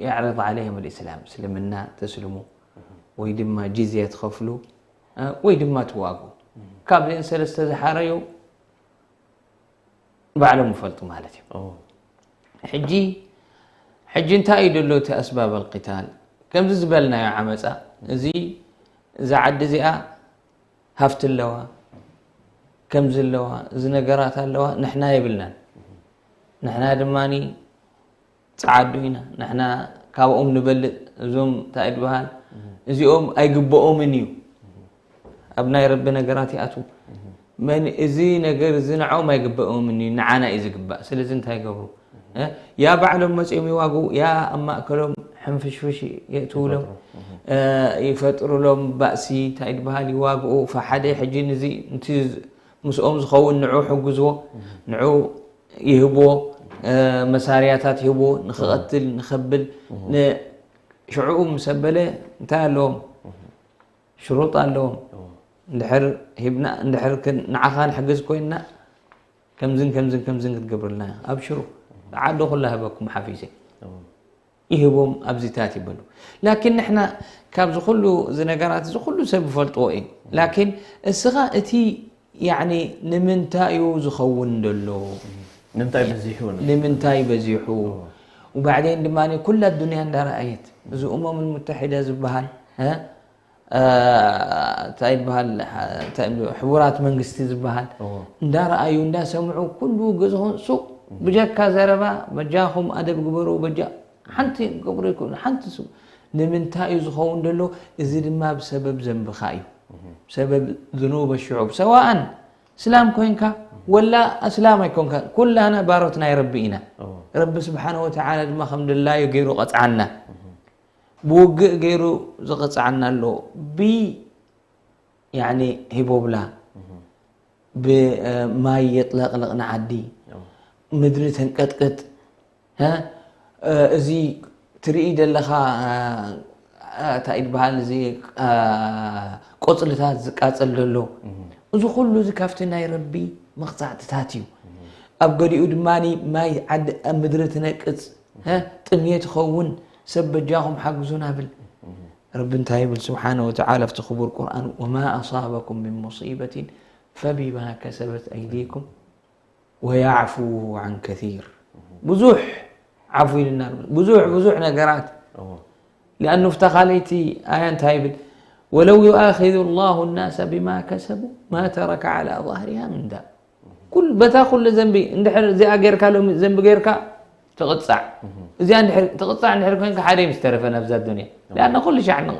يعرض عليهم الإسلام እስልምና ተስልሙ ወይ ድማ ጂዝያ ትኸፍሉ ወይ ድማ ትዋጉ ካብዚአን ሰለስተ ዝሓረዩ ባዕሎም ይፈልጡ ማለት እዩ ሕጂ ሕጂ እንታይ እዩ ደሎ እቲ ኣስባብ ኣልቂታል ከምዚ ዝበልናዮ ዓመፃ እዚ እዛ ዓዲ እዚኣ ሃፍቲ ኣለዋ ከምዚ ኣለዋ እዚ ነገራት ኣለዋ ንሕና የብልናን ንሕና ድማ ፀዓዱ ኢና ንሕና ካብኦም ንበልፅ እዞም እንታይ ድበሃል እዚኦም ኣይግበኦምን እዩ ኣብ ናይ ረቢ ነገራት ይኣትዉ መን እዚ ነገር እዚ ንዓኦም ኣይግበኦምን እዩ ንዓና እዩ ዝግባእ ስለዚ እንታይ ይገብሩ ያ ባዕሎም መፂኦም ይዋግኡ ያ ኣብ ማእከሎም ሕንፍሽፍሽ የእትውሎም ይፈጥሩሎም ባእሲ እንታይ ድበሃል ይዋግኡ ፈሓደ ሕጂ ንዚ ምስኦም ዝኸውን ንዑ ሕግዝዎ ንዑ ይህብዎ መሳርያታት ይህብዎ ንክቐትል ንከብል ሽዕኡ ምስ ኣበለ እንታይ ኣለዎም ሽሩጥ ኣለዎም እንድሕር ሂብና፣ እንድሕር ክን-፣ ንዓኻ ንሕግዝ ኮይንና፣ ከምዝን ከምዝን ከምዝን ክትገብርልና፣ ኣብሽሩ፣ ዓዶ ኩላ ህበኩም ሓፊሰ። ይህቦም ኣብዚታት ይበሉ። ላኪን ንሕና ካብዚ ኩሉ እዚ ነገራት እዚ ኩሉ ሰብ ይፈልጥዎ እዩ። ላኪን እስኻ እቲ ያዕኒ ንምንታይ እዩ ዝኸውን ዘሎ? ንምንታይ በዚሑ? ንምንታይ በዚሑ? እዎ። ወባዕዴን ድማ ኩላ ዱንያ እንዳረኣየት፣ እዚ እሞም ሙተሒዳ ዝበሃል፣ እ? እ፣ እንታይ ይበሃል? እንታይ ይብሉ? ሕቡራት መንግስቲ ዝበሃል እዎ። እንዳረኣዩ፣ እንዳሰምዑ፣ ኩሉ ገዝኹም ሱቕ፣ ብጀካ ዘረባ፣ በጃኹም ኣደብ ግበሩ፣ በጃ-፣ ሓንቲ ገብሩ ይኩን፣ ሓንቲ ሱ-፣ ንምንታይ እዩ ዝኸውን ዘሎ? እዚ ድማ ብሰበብ ዘንብኻ እዩ። ሰበብ ዝኑበ ሽዑብ፣ ሰዋኣን እስላም ኮንካ ወላ ኣስላም ኣይኮንካ፣ ኩላና ባሮት ናይ ረቢ ኢና። እዎ። ረቢ ስብሓነ ወተዓላ ድማ ከም ድላዩ ገይሩ ቀጽዓና። ብውግእ ገይሩ ዝቐጽዓና ኣሎ። ብ-፣ ያኒ ሂቦብላ፣ ብማይ የጥለቕልቕ ንዓዲ፣ እዎ። ምድሪ ተንቀጥቅጥ፣ እ፣ እ፣ እዚ ትርኢ ዘለኻ፣ እ፣ እ፣ እንታይ ይበሃል እዚ፣ እ፣ ቆጽልታት ዝቃጸል ዘሎ፣ እዚ ኩሉ እዚ ካብቲ ናይ ረቢ መቕጻዕትታት እዩ። ኣብ ገሊኡ ድማ ማይ ዓዲ ኣብ ምድሪ ትነቅጽ፣ እ፣ ጥምየት ይኸውን፣ ሰብ በጃኹም ሓግዙና ብል። ረቢ እንታይ ይብል ስብሓነ ወተዓላ ኣብቲ ክቡር ቁርኣን፣ "ወማ ኣሳበኩም ምን ሙሲበትን ፈቢማ ከሰበት ኣይዲኩም ወያዕፉ ዐን ከሲር።" ብዙሕ ዓፉ ኢልና፣ ብዙሕ፣ ብዙሕ ነገራት። እዎ። ሊኣኑ ፍታ ካልኣይቲ ኣያ እንታይ ይብል? "ወለው ዩኣኺዙ ላሁ ናሰ ቢማ ከሰቡ ማ ተረከ ዐላ ዛህሪሃ ምን ዳብ-" ኩል-፣ በታ ኩሉ ዘንቢ፣ እንድሕር እዚኣ ጌርካ፣ ሎሚ ዘንቢ ጌርካ፣ ትቕጻዕ። እዚኣ እንድሕር ትቕጻዕ እንድሕር ኮይንካ፣ ሓደ እዩ ምስ ተረፈ ናብዛ ዱንያ። ሊኣና ኩሉ ሻዕ ን-፣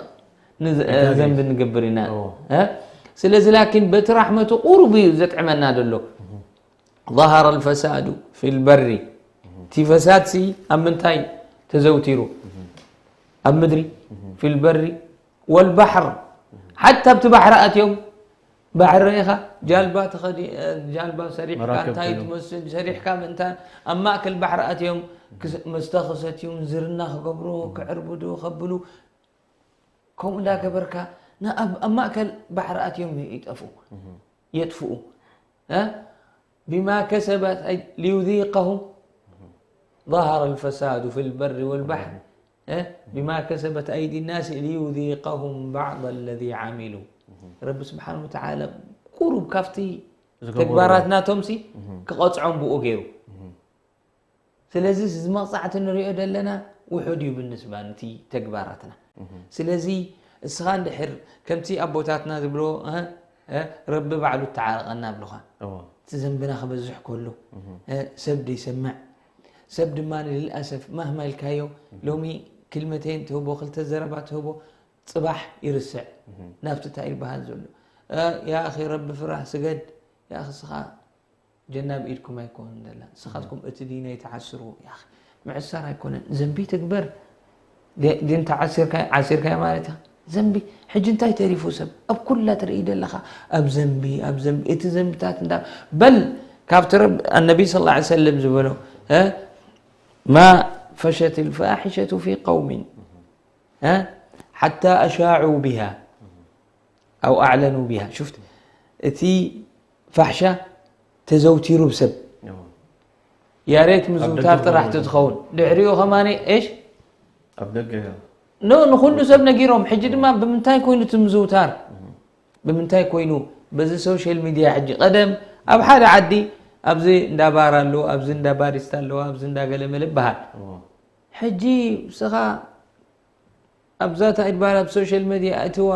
ንዝ-፣ እጋገ እዩ። ዘንቢ ንገብር ኢና። እዎ። እ? ስለዚ ላኪን በቲ ራሕመቱ ቁሩብ እዩ ዘጥዕመና ዘሎ። ظهر الفساد في البر። እቲ ፈሳድሲ ኣብ ምንታይ ተዘውቲሩ? ኣብ ምድሪ፣ في البر والبحر። ሓታ ኣብቲ ባሕሪ ኣትዮም፣ ባሕሪ ርኢኻ፣ ጃልባ ተኸዲ-፣ እ፣ ጃልባ ሰሪሕካ፣ መራከብ እንታይ ኮይኑ። ትመስል፣ ሰሪሕካ ምእንታን፣ ኣብ ማእከል ባሕሪ ኣትዮም፣ ክስ-፣ መስተ ክሰትዩን ዝርና ክገብሩ፣ ክዕርብዱ፣ ከብሉ፣ ከምኡ እንዳገበርካ፣ ን-፣ ኣብ፣ ኣብ ማእከል ባሕሪ ኣትዮም ይጠፍኡ፣ የጥፍኡ። እ? ቢማ ከሰበት ኣይ-፣ ሊዩዚቀሁም ظهر الفساد في البر والبحر، እ፣ ቢማ ከሰበት ኣይዲ ናስ ሊዩዚቀሁም ባዕض ለዚ ዓሚሉ። ረቢ ስብሓን ወተዓላ ቁሩብ ካብቲ ዝገበርዎ። ተግባራት ናቶምሲ እህ። ክቐጽዖም ብኡ ገይሩ። እህ። ስለዚ እዚ መቕጻዕቲ ንሪኦ ዘለና ውሑድ እዩ ብንስባ ነቲ ተግባራትና። እህ። ስለዚ እስኻ እንድሕር ከምቲ ኣቦታትና ዝብሎ፣ እ፣ እ፣ ረቢ ባዕሉ ተዓረቐና ኣብሉኻ። እዎ። እቲ ዘንብና ክበዝሕ ከሎ፣ እህ። እ፣ ሰብ ደይሰምዕ፣ ሰብ ድማ ልልኣሰፍ ማህማ ኢልካዮ፣ እህ። ሎሚ ክልመተይን ትህቦ፣ ክልተ ዘረባ ትህቦ፣ ጽባሕ ይርስዕ። እህ። ናብቲ እንታይ ይበሃል ዘሎ? እ፣ ያ ኣኺ ረቢ ፍራህ ስገድ፣ ያ ኣኺ እስኻ ጀና ብኢድኩም ኣይኮን ዘላ። ንስኻትኩም እቲ ዲን ኣይትዓስርዎ። ያ ኣኺ፣ ምዕሳር ኣይኮነን። ዘንቢ ትግበር። ደ-፣ ዲን ተዓሲርካ፣ ዓሲርካዮ ማለት እያ። ዘንቢ፣ ሕጂ እንታይ ተሪፉ ሰብ? ኣብ ኩላ ትርኢ ዘለኻ። ኣብ ዘንቢ፣ ኣብ ዘንቢ፣ እቲ ዘንብታት እንዳ-፣ በል፣ ካብቲ ረብ-፣ ኣነቢ ሰለላሁ ዐለይሂ ወሰለም ዝበሎ፣ እ፣ ማ ፈሸት ልፋሒሸቱ ፊ ቀውሚን፣ እ፣ ሓታ ኣሻዑ ቢሃ። ኣው ኣዕለኑ ቢሃ። ሹፍት፣ እቲ ፋሕሻ ተዘውቲሩ ብሰብ። እዎ። ያ ሬት ኣብ ደገ ምዝውታር ጥራሕ ኾይኑ። ትትኸውን። ድሕሪኡ ኸማኒ፣ እሽ? ኣብ ደገ እዮ። ኖ፣ ንኹሉ ሰብ ነጊሮም። ሕጂ ድማ ብምንታይ ኮይኑ እቲ ምዝውታር? እህ። ብምንታይ ኮይኑ? በዚ ሶሻል ሚድያ ሕጂ። ቀደም ኣብ ሓደ ዓዲ ኣብዚ እንዳ ባር ኣሎ፣ ኣብዚ እንዳ ባሪስታ ኣለዋ፣ ኣብዚ እንዳ ገለመለ ይበሃል። እዎ። ሕጂ ንስኻ ኣብዛ እንታይ ይበሃል ኣብ ሶሻል ሚድያ ኣትዋ-፣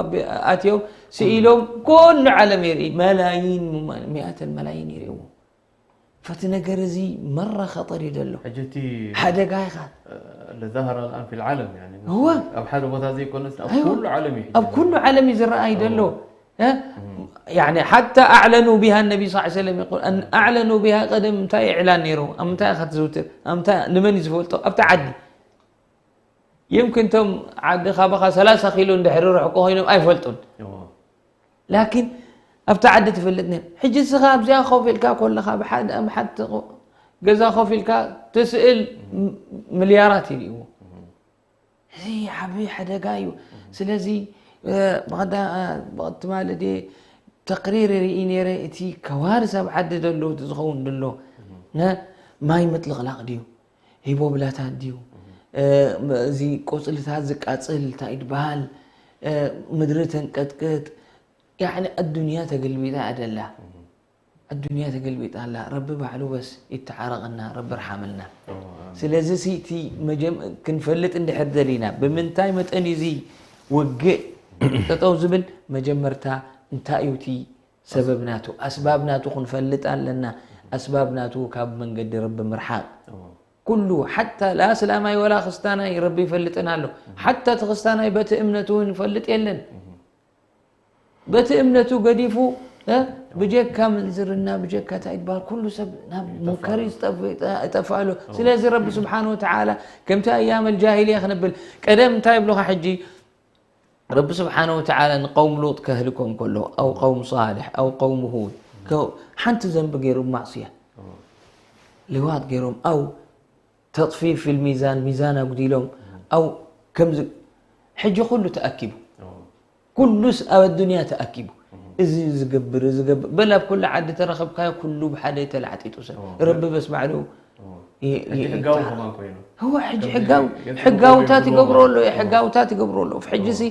ኣትዮም ስኢሎም ኩሉ ዓለም ይርኢ፣ መላይን፣ ሚኣተን መላይን ይርእዎ። ፈቲ ነገር እዚ መራ ኸጠር እዩ ዘሎ። ሕጂ እቲ ሓደጋ ኢኻ። እ፣ ለዛህራ ኣልኣን ፊል ዓለም፣ ያኒ፣ እወ። ኣብ ሓደ ቦታ ዘይኮነስ ኣብ ኣይወ-፣ ኩሉ ዓለም እዩ። ኣብ ኩሉ ዓለም እዩ ዝረኣይ ዘሎ። እወ። እ? እም። ያኒ ሓታ ኣዕለኑ ቢሃ ነቢ ስ ሰለም ይቁል፣ ኣን-፣ ኣዕለኑ ቢሃ ቀደም እንታይ ኢዕላን ነይሩ? ኣብ ምንታይ ኢኻ ትዝውትር? ኣብ ምንታይ፣ ንመን እዩ ዝፈልጦ? ኣብቲ ዓዲ። የምክን እቶም ዓዲ ካባኻ ሰላሳ ኪሎ እንድሕሪ ርሕቁ ኮይኖም ኣይፈልጡን። እዎ። ላኪን ኣብቲ ዓዲ ትፈልጥ ነይሩ። ሕጂ እስኻ ኣብዚኣ ኮፍ ኢልካ ኮለኻ ብሓደ፣ ኣብ ሓንቲ ገዛ ኮፍ ኢልካ ትስእል ም-፣ ሚልያራት ይርእዎ። እዚ ዓቢ ሓደጋ እዩ። ስለዚ፣ እ፣ ብቐዳ-፣ እ፣ ብቐ-፣ ትማሊ ድየ ተቕሪር ርኢ ነይረ። እቲ ከዋርስ ኣብ ዓዲ ዘሎ እቲ ዝኸውን ዘሎ ነ ማይ ምጥልቕላቕ ድዩ፣ ሂቦብላታት ድዩ፣ እ፣ እዚ ቆፅልታት ዝቃፅል እንታይ ድበሃል፣ እ፣ ምድሪ ተንቀጥቅጥ። ያዕኒ ኣዱንያ ተገልቢጣ ኣደላ። ኣዱንያ ተገልቢጣ ኣላ። ረቢ ባዕሉ በስ ይተዓረቐና፣ ረቢ ርሓመልና። ስለዚ ሲ እቲ መጀም ክንፈልጥ እንድሕር ደሊና ብምንታይ መጠን እዩ እዚ ውግእ ጠጠው ዝብል፣ መጀመርታ እንታይ እዩ እቲ ሰበብ ናቱ ኣስባብ ናቱ ክንፈልጥ ኣለና። ኣስባብ ናቱ ካብ መንገዲ ረቢ ምርሓቅ። ኩሉ ሓታ ላ እስላማይ ወላ ክስታናይ ረቢ ይፈልጥን ኣሎ። ሓታ እቲ ክስታናይ በቲ እምነቱ እውን ይፈልጥ የለን። በቲ እምነቱ ገዲፉ፣ እ፣ ብጀካ ምንዝርና፣ ብጀካ እንታይ ይበሃል፣ ኩሉ ሰብ ናብ ሙንከር እዩ ዝጠፍ-፣ ይጠ-፣ ይጠፍእ ኣሎ። ስለዚ ረቢ ስብሓን ወተዓላ ከምቲ ኣያም ኣልጃሂልያ ክንብል፣ ቀደም እንታይ ይብሉኻ ሕጂ፣ ረቢ ስብሓን ወተዓላ ንቀውም ሉጥ ከህልኮም ከሎ፣ ኣው ቀውም ሳልሕ፣ ኣው ቀውም ሁድ፣ ከ-፣ ሓንቲ ዘንቢ ገይሮም ማዕስያ፣ ልዋጥ ገይሮም፣ ኣው ተጥፊፍ ፊል ሚዛን፣ ሚዛን ኣጉዲሎም፣ ኣው ከምዚ፣ ሕጂ ኩሉ ተኣኪቡ። ኩሉስ ኣብ ኣዱንያ ተኣኪቡ። እዚ ዝገብር፣ እዚ ዝገብር። በል ኣብ ኩሉ ዓዲ ተረኸብካዮ፣ ኩሉ ብሓደ ተላዕጢጡ ሰብ። ረቢ በስ ባዕሉ ይ-፣ ይ-፣ ሕጂ ሕጋዊ ይተሓረቕ። ከማን ኮይኑ። እወ፣ ሕጂ ከምዚ ሕጋዊ፣ የጥብቆ ሕጋውታት ይብልዎ ይገብሮ ማለት ኣሎ፣ እዩ። ሕጋውታት ይገብሮ ኣሎ። ሕጂ ሲ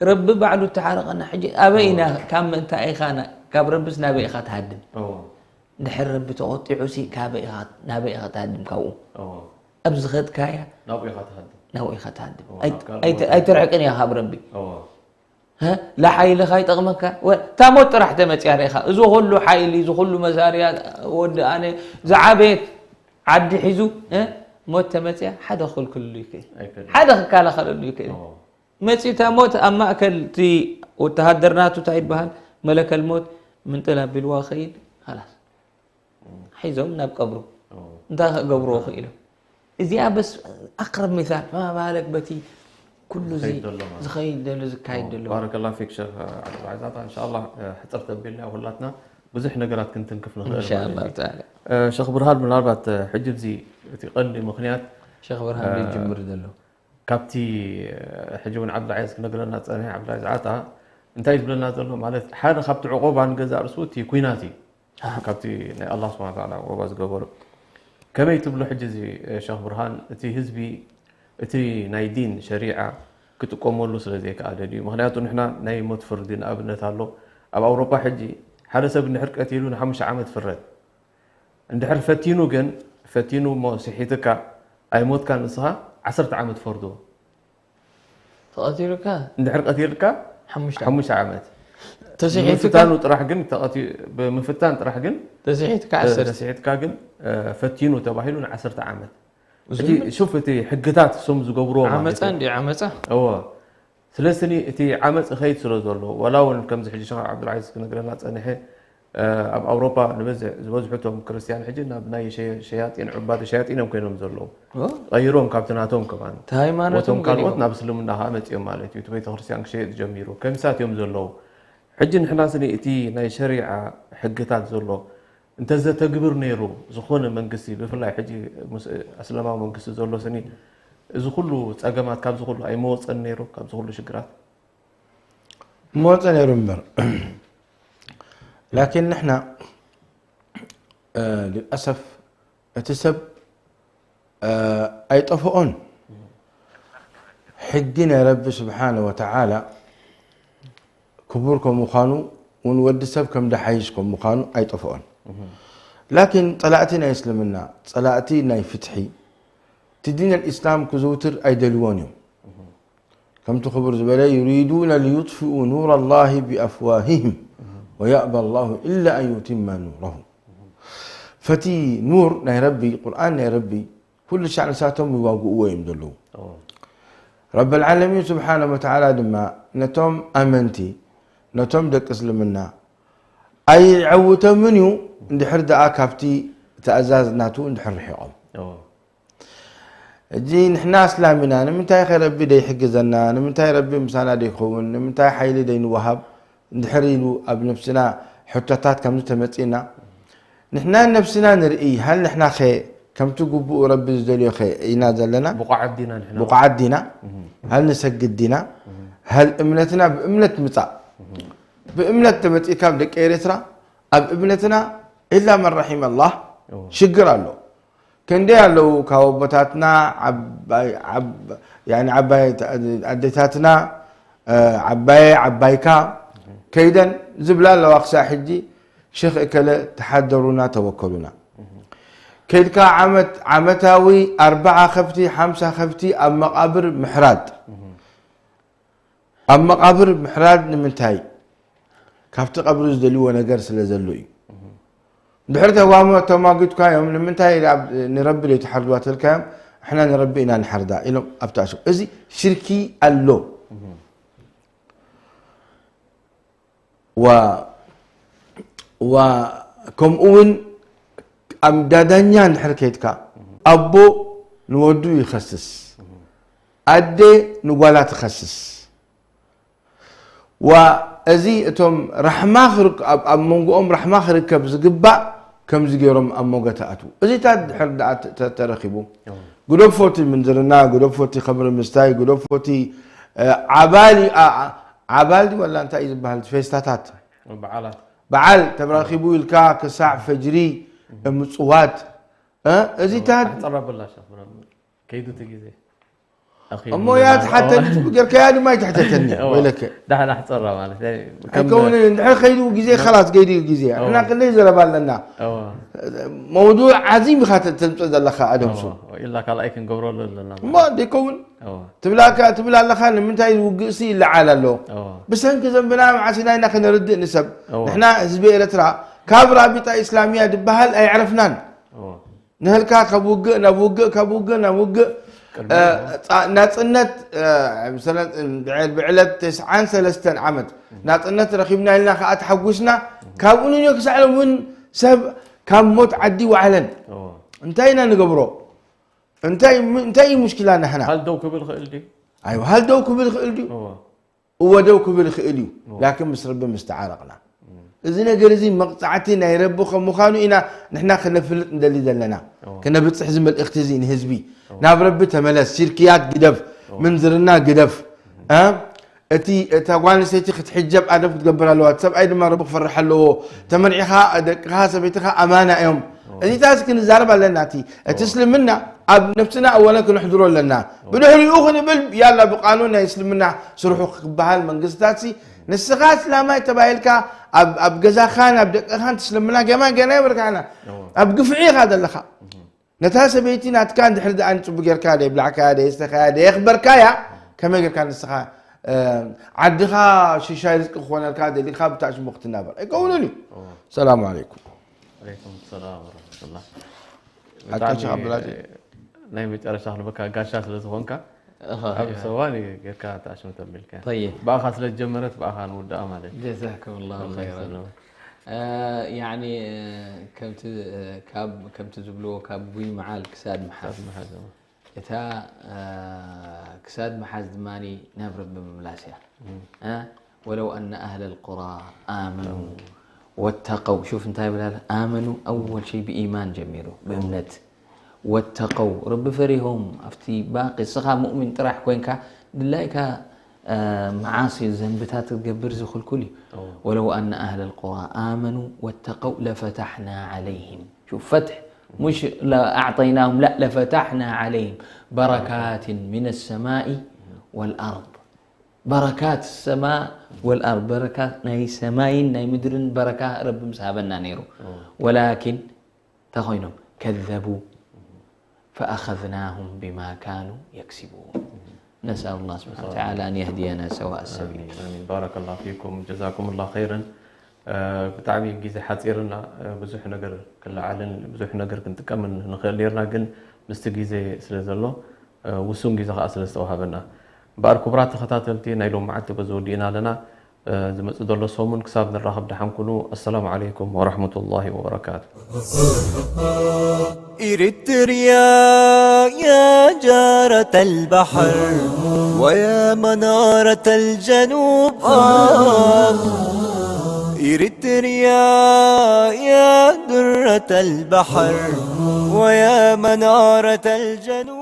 ረቢ ባዕሉ ተሓረቐና። ሕጂ ኣበይ ኢና፣ ካብ ምንታይ ኢኻ ና-፣ ካብ ረብስ ናበይ ኢኻ ትሃድም? እወ። ድሕር ረቢ ተቖጢዑ ሲ ካበይ ኢኻ፣ ናበይ ኢኻ ትሃድም ካብኡ? እወ። ኣብ ዝኸድካያ ናብኡ ኢኻ ትሃድም። ናብኡ ኢኻ ትሃድም። እወ፣ ኣይ-፣ ናብ ካልእ ኣይ-፣ ቦታ ኣይትርሕቅን ኢኻ ካብ ረቢ። እወ። ሀ? ላሓይልኻ ይጠቕመካ? ወ-፣ እታ ሞት ጥራሕ ተመጽያ ርኢኻ። እዚ ኩሉ ሓይሊ፣ እዚ ኩሉ መሳርያ፣ ወዲ ኣነ ዝዓበየት ዓዲ ሒዙ፣ እ? ሞት ተመጽያ ሓደ ክኽልክልሉ ይክእል። ኣይክእልን። ሓደ ክከላኸለሉ ይክእል። እወ። መጺኡ እታ ሞት ኣብ ማእከል እቲ ወተሃደር ናቱ እንታይ ይበሃል? መለከል ሞት ምንጥል ኣቢልዋ ክኸይድ፣ ኸላስ። ሒዞም ናብ ቀብሩ። እወ። እንታይ ክገብርዎ ክኢሎም? እዚኣ በስ ኣቅረብ ሚሳል፣ ፈማ ባለክ በቲ ኩሉ እዚ ዝኸይድ ዘሎ ማለት። ዝኸይድ ዘሎ፣ ዝካየድ ዘሎ። ባረከላሁ ፊክ ሸኽ ዓብዱልዓዛታ። እንሻኣላህ፣ እ፣ ሕፅር ተቢልና ኩላትና ብዙሕ ነገራት ክንትንክፍ ንኽእል ማለት ኢንሻኣላህ እዩ። ተዓላ። እ፣ ሸኽ ብርሃን፣ ምናልባት፣ እ፣ ሕጂ እዚ እቲ ቀንዲ ምኽንያት፣ ሸኽ ብርሃን እ፣ ድዩ ዝጅምር ዘሎ? ካብቲ፣ እ፣ ሕጂ እውን ዓብዱልዓዚዝ ክነግረና ዝጸንሐ፣ ዓብዱልዓዚዝ ዓጣ እንታይ ዝብለና ዘሎ ማለት፣ ሓደ ካብቲ ዕቑባ ንገዛእ ርእሱ እቲ ኲናት እዩ። ኣሃ። ካብቲ ናይ ኣላህ ስብሓነ ወተዓላ ዕቑባ ዝገበሮ። ከመይ ትብሎ ሕጂ እዚ፣ እ፣ ሸኽ ብርሃን፣ እቲ ህዝቢ እቲ ናይ ዲን ሸሪዓ ክጥቀመሉ ስለ ዘይከኣለ ድዩ? ምኽንያቱ ንሕና ናይ ሞት ፍርዲ ንኣብነት ኣሎ። ኣብ ኣውሮፓ ሕጂ ሓደ ሰብ እንድሕር ቀቲሉ ንሓሙሽተ ዓመት ፍረድ። እንድሕር ፈቲኑ ግን፣ ፈቲኑ እሞ ስሒትካ ኣይሞትካን ንስኻ፣ ዓሰርተ ዓመት ፈርዶ። ተቐቲሉካ? እንድሕር ቀቲልካ ሓሙሽተ ዓመት። ሓሙሽተ ዓመት። ተስሒትካ? ብምፍታኑ ጥራሕ ግን፣ ተቐቲ-፣ ብምፍታን ጥራሕ ግን፣ ተስሒትካ ተ-፣ ዓሰርተ። ተስሒትካ ግን፣ እ፣ ፈቲኑ ተባሂሉ ንዓሰርተ ዓመት። እዚ ሕጂ ምን? ሹፍ እቲ ሕግታት እሶም ዝገብርዎ ማለት ዓመፃ እዩ። እንዲ ዓመፃ? እወ። ስለዚ እቲ ዓመፅ ይኸይድ ስለ ዘሎ፣ ዋላ እውን ከምዚ ሕጂ ሸኽ ዓብዱልዓዚዝ ክነግረና ጸኒሐ፣ እ፣ ኣብ ኣውሮፓ ንበዝሕ፣ ዝበዝሑ እቶም ክርስትያን ሕጂ ናብ ናይ ሸ-፣ ሸያጢን፣ ዑባደ ሸያጢን እዮም ኮይኖም ዘለዉ። ኦ? ቀይሮም ካብቲ ናቶም ከማን። እቲ ሃይማኖቶም ወቶም ካልኦት ገዲፎም። ናብ እስልምና ከኣ መጺኦም ማለት እዩ። እቲ ቤተክርስትያን ክሸየጥ ጀሚሩ። ከሚሳት እዮም ዘለዉ። ሕጂ ንሕና ስኒ እቲ ናይ ሸሪዓ ሕግታት ዘሎ እንተዘተግብር ነይሩ ዝኾነ መንግስቲ፣ ብፍላይ ሕጂ ምስ-፣ እስላማዊ መንግስቲ ዘሎ ስኒ፣ እዚ ኩሉ ጸገማት ካብዚ ኩሉ ኣይመወጸን ነይሩ፣ ካብዚ ኩሉ ሽግራት? መወጸ ነይሩ እምበር። ላኪን ንሕና፣ እ፣ ልልኣሰፍ እቲ ሰብ፣ እ፣ ኣይጠፍኦን። ሕጊ ናይ ረቢ ስብሓነ ወተዓላ ክቡር ከም ምዃኑ፣ እውን ወዲ ሰብ ከም ደሓይሽ ከም ምዃኑ ኣይጠፍኦን። ላኪን ጸላእቲ ናይ እስልምና፣ ጸላእቲ ናይ ፍትሒ፣ እቲ ዲን ኣልኢስላም ክዝውትር ኣይደልዎን እዮም። ከምቲ ክቡር ዝበለ፣ يريدون ليطفئوا نور الله بأفواههم ويأبى الله إلا أن يتم نوره። ፈቲ ኑር ናይ ረቢ፣ ቁርኣን ናይ ረቢ፣ ኩሉ ሻዕ ንሳቶም ይዋግእዎ እዮም ዘለዉ። ኦ። ረቢ ልዓለሚን ስብሓነ ወተዓላ ድማ ነቶም ኣመንቲ፣ ነቶም ደቂ እስልምና ኣይዕውቶምን እዩ፣ እንድሕር ደኣ ካብቲ ትእዛዝ ናቱ እንድሕር ርሒቖም። ኦ። ሕጂ ንሕና ኣስላም ኢና፣ ንምንታይ ከ ረቢ ደይሕግዘና? ንምንታይ ረቢ ምሳና ደይኸውን? ንምንታይ ሓይሊ ደይንወሃብ? እንድሕር ኢሉ ኣብ ነብስና ሕቶታት ከምዚ ተመጺእና፣ ንሕና ነብስና ንርኢ፣ ሃል ንሕና ከ ከምቲ ግቡእ ረቢ ዝደልዮ ከ ኢና ዘለና? ብቑዓት ዲና ንሕና? ብቑዓት ዲና? እህ። ሃል ንሰግድ ዲና? እህ። ሃል እምነትና ብእምነት ምጻእ? እህ። ብእምነት ተመፂእካ ኣብ ደቂ ኤርትራ ኣብ እምነትና ኢላ መን ረሒመ ኣላህ ሽግር ኣሎ። ክንደይ ኣለዉ ካብ ኣቦታትና ዓባይ ዓባይ ኣዴታትና ዓባየ ዓባይካ ከይደን ዝብላ ኣለዋ። ክሳብ ሕጂ ሸኽ እከለ ተሓደሩና ተወከሉና ከይድካ ዓመት ዓመታዊ ኣርባዓ ከፍቲ ሓምሳ ከፍቲ ኣብ መቓብር ምሕራድ ኣብ መቓብር ምሕራድ ንምንታይ? ካብቲ ቀብሪ ዝደልይዎ ነገር ስለ ዘሎ እዩ። ድሕሪ ተጓሞ ተማጊትካዮም ንምንታይ ንረቢ ዘይትሓርድዋ ተልካዮም ንሕና ንረቢ ኢና ንሓርዳ ኢሎም ኣብታሽም እዚ ሽርኪ ኣሎ። ከምኡ እውን ኣብ ዳዳኛ እንድሕር ከይድካ ኣቦ ንወዱ ይኸስስ ኣደ ንጓላ ትኸስስ ዋ እዚ እቶም ራሕማ ኣብ መንጎኦም ራሕማ ክርከብ ዝግባእ ከምዚ ገይሮም ኣብ ሞገ ተኣትዉ። እዚታት ድሕር ደኣ ተረኺቡ ግደፎቲ ምንዝርና፣ ግደፎቲ ከምሪ ምስታይ፣ ግደፎቲ ዓባል ዓባል ድዩ ወላ እንታይ እዩ ዝበሃል ፌስታታት በዓል ተረኺቡ ኢልካ ክሳዕ ፈጅሪ ምፅዋት እዚታት ከይዱ እቲ ግዜ እሞ ያ ትሓተኒ ጌርካያ ድማ ይትሕተተኒ ወይለከ ዳሕና ሕፀራ ማለት ኣይከውንን እንድሕር ከይዱ ግዜ ከላስ ገይዱ ግዜ ንሕና ክንደይ ዘረባ ኣለና መውዱዕ ዓዚም ኢኻ ተምፅእ ዘለካ ኣደምሱ ኢላ ካልኣይ ክንገብረሉ ኣለና እሞ ደይከውን ትብላካ ትብል ኣለካ ንምንታይ ውግእሲ ይለዓል ኣሎ ብሰንኪ ዘንብና መዓሲና ኢና ክነርድእ ንሰብ ንሕና ህዝቢ ኤረትራ ካብ ራቢጣ ኢስላሚያ ድበሃል ኣይዕረፍናን ንህልካ ካብ ውግእ ናብ ውግእ ካብ ውግእ ናብ ውግእ ናፅነት ብዕለት ተስዓን ሰለስተን ዓመት ናፅነት ረኪብና ኢልና ከዓ ተሓጉስና ካብኡ ንዮ ክሳዕ ሎም እውን ሰብ ካብ ሞት ዓዲ ይወዓለን እንታይ ኢና ንገብሮ እንታይ እዩ ሙሽኪላ ናሕና ሃል ደው ክብል ክእል ድዩ ኣይዋ ሃል ደው ክብል ክእል ድዩ እወ ደው ክብል ይኽእል እዩ ላኪን ምስ ረቢ ምስ ተዓረቕና እዚ ነገር እዚ መቕፃዕቲ ናይ ረቢ ከም ምዃኑ ኢና ንሕና ክነፍልጥ ንደሊ ዘለና ክነብፅሕ እዚ መልእኽቲ እዚ ንህዝቢ ናብ ረቢ ተመለስ ሽርክያት ግደፍ ምንዝርና ግደፍ እቲ እታ ጓል ኣንስተይቲ ክትሕጀብ ኣደብ ክትገብር ኣለዋ እቲ ሰብኣይ ድማ ረቢ ክፈርሕ ኣለዎ ተመርዒኻ ደቅኻ ሰበይትኻ ኣማና እዮም እዚታት ክንዛረብ ኣለና እቲ እቲ እስልምና ኣብ ነብስና ኣወለን ክነሕድሮ ኣለና ብድሕሪኡ ክንብል ያላ ብቃኑን ናይ እስልምና ስርሑ ክበሃል መንግስታት ንስኻ እስላማይ ተባሂልካ ኣብ ገዛኻን ኣብ ደቅኻን ትስልምና ገማ ገና ይበርካና ኣብ ግፍዒ ኢኻ ዘለኻ ነታ ሰበይቲ ናትካ እንድሕር ደኣ ንፅቡ ጌርካ ደየብላዕካያ ደየስተኻያ ደየኽበርካያ ከመይ ጌርካ ንስኻ ዓድኻ ሽሻይ ርዝቂ ክኾነልካ ደሊኻ ብታሽሙ ክትናበር ኣይከውንን እዩ ሰላሙ ዓለይኩም ዓለይኩም ሰላም ወረሕመቱላህ ብጣዕሚ ናይ መጨረሻ ክንበካ ጋሻ ስለ ዝኾንካ ኣብ ሰዋን ጌርካ ተኣሽሙ ተቢልካ ብኣኻ ስለ ጀመረት ብኣኻ ንውድኣ ማለት ጀዛኩም ላሁ ኸይራን ያኒ ከምቲ ዝብልዎ ካብ ጉይ መዓል ክሳድ ምሓዝ እታ ክሳድ ምሓዝ ድማ ናብ ረቢ ምምላስ እያ ولو أن أهل القرى آمنوا واتقوا شوف እንታይ ይብል ኣለ آمنوا أول شيء ብإيمان ጀሚሩ ብእምነት واتقوا ረቢ ፈሪሆም ኣብቲ ባቂ እስኻ ሙእሚን ጥራሕ ኮይንካ ድላይካ መዓሲ ዘንብታት ክትገብር ዝኽልኩል እዩ ولو أن أهل القرى آمنوا واتقوا لفتحنا عليهم شوف فتح مش لأعطيناهم لا لفتحنا عليهم بركات من السماء والأرض بركات السماء والأرض بركات ናይ ሰማይን ናይ ምድርን በረካ ረቢ ምስ ሃበና ነይሩ ولكن እንታይ ኮይኖም كذبوا فأخذناهم بما كانوا يكسبون نسأل الله سبحانه وتعالى أن يهدينا سواء السبيل بارك الله فيكم جزاكم الله خيرا ብጣዕሚ ግዜ ሓፂርና ብዙሕ ነገር ክለዓልን ብዙሕ ነገር ክንጥቀምን ንኽእል ነርና ግን ምስቲ ግዜ ስለ ዘሎ ውሱን ግዜ ከዓ ስለ ዝተዋሃበና እምበኣር ክቡራት ተኸታተልቲ ናይ ሎም መዓልቲ በዚ ወዲእና ኣለና ዝመፅእ ዘሎ ሰሙን ክሳብ ንራኸብ ደሓን ኩኑ ኣሰላሙ ዓለይኩም ወረሕመቱላሂ ወበረካቱ إريتريا يا جارة البحر ويا منارة الجنوب آه إريتريا يا درة البحر ويا منارة الجنوب